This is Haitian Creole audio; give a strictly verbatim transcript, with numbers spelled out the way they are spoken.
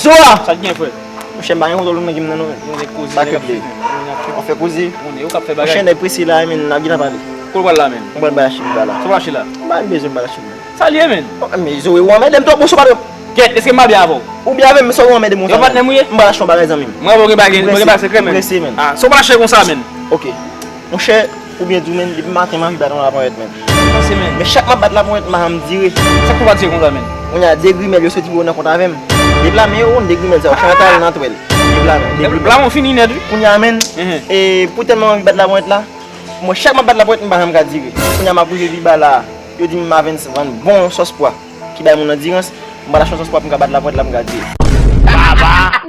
Zoa! Sa k gen, frè? Monchè, m pa gen kontwòl nan game nan non, men. Yon nèg koze, nèg ap fè, men. Yon nèg ap fè. Ou fè koze? Yon nèg yo k ap fè bagay. Monchè, nèg prese la, men, n ap gentan pale. Kote w pral la, men? M pral bay Achille ba la. Sa w pral achte la? M pa bezwen bay Achille. Sa l ye, men? Oh, men Zoe, ou anmède m twòp, monchè, patwon. Kèt, èske m pa byen avè w? Ou byen avè m, sa ou anmède m konsa. Yo patnè m ou ye? M pral achte yon bagay, zanmi m. Mwen avè w gen bagay, mwen gen bagay sekrè, men. M prese, men. Ah, sa w pral achte konsa, men? Ok. Monchè, pou byen di w, men, depi maten m anvi bat yon laponyèt, men. Panse, men. Men chak m ap bat laponyèt, m pa janm dire. Sa k fè w pa dire konsa, men? Kounye a, de grimèl yo soti pou yo nan kont avè m. Depi la, men yo, de grimèl sa yo, Chantal nan twèl. Depi la, men, de grimèl. Lapon fini nèt, wi. Kounye a, men, e pou tèlman m anvi bat laponyèt la, mwen, chak m ap bat laponyèt, m pa janm ka dire. Kounye a, m ap rive pi ba la, yo di m Mavens vann bon sòs pwa ki bay moun andirans, m pral achte yon sòs pwa pou m ka bat laponyèt la, m ka dire. Papa!